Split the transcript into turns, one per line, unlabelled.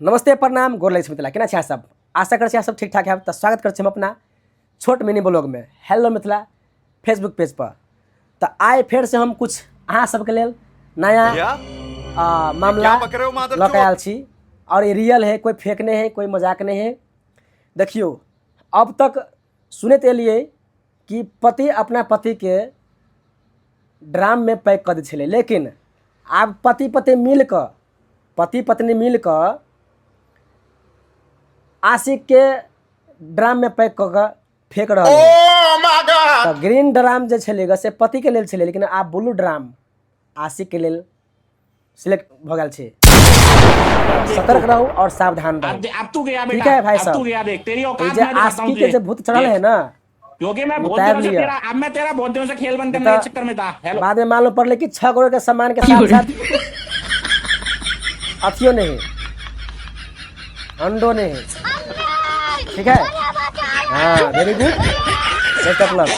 नमस्ते, प्रणाम, गोर लगै छी मिथिला। केना छी अहाँ सब? आशा करै छी अहाँ सब ठीक ठाक हैब। तऽ स्वागत करै छी हम अपना छोट मिनी ब्लॉगमे, हेलो मिथिला फेसबुक पेज पर। तऽ आइ फेरसँ हम कुछ अहाँ सबके लेल नया
भैया
मामला
क्या बक रहे हो मादर
लऽ के
चोद?
आयल छी और ये रियल है, कोई फेक नहीं है, कोई मजाक नहीं है। देखियौ, अब तक सुनैत एलियै कि पति अपना पतिके ड्राममे पैक कऽ दै छलै, लेकिन आब पति पति मिल कऽ, पति पत्नी मिल कऽ आशिकके ड्राममे पैक कऽ कऽ फेंक रहल है। तऽ ग्रीन ड्राम जे छलै ग से पतिके लेल छलै, लेकिन आब ब्लू ड्राम आशिकके लेल सिलेक्ट भऽ गेल छै। सतर्क रहू और सावधान रहू।
अब तू गया
ठीक
बेटा,
है भाई
अब
साहब।
तू गया, देख तेरी
ई
औकात
जे
मैं दिखाता हूं
आशिकी के
तुझे।
जे भूत चढ़ल है ना,
क्योंकि मैं बहुत
उतार
दिनों से
लिया।
तेरा, अब मैं तेरा बहुत दिनों से खेल बंद करने के चक्कर में था। हेलो।
बाद में मालूम पड़ले कि 6 करोड़ के सामान के साथ साथ अथियो नहीं, अंडो नहीं। ठीक है, हाँ, very good, best of luck.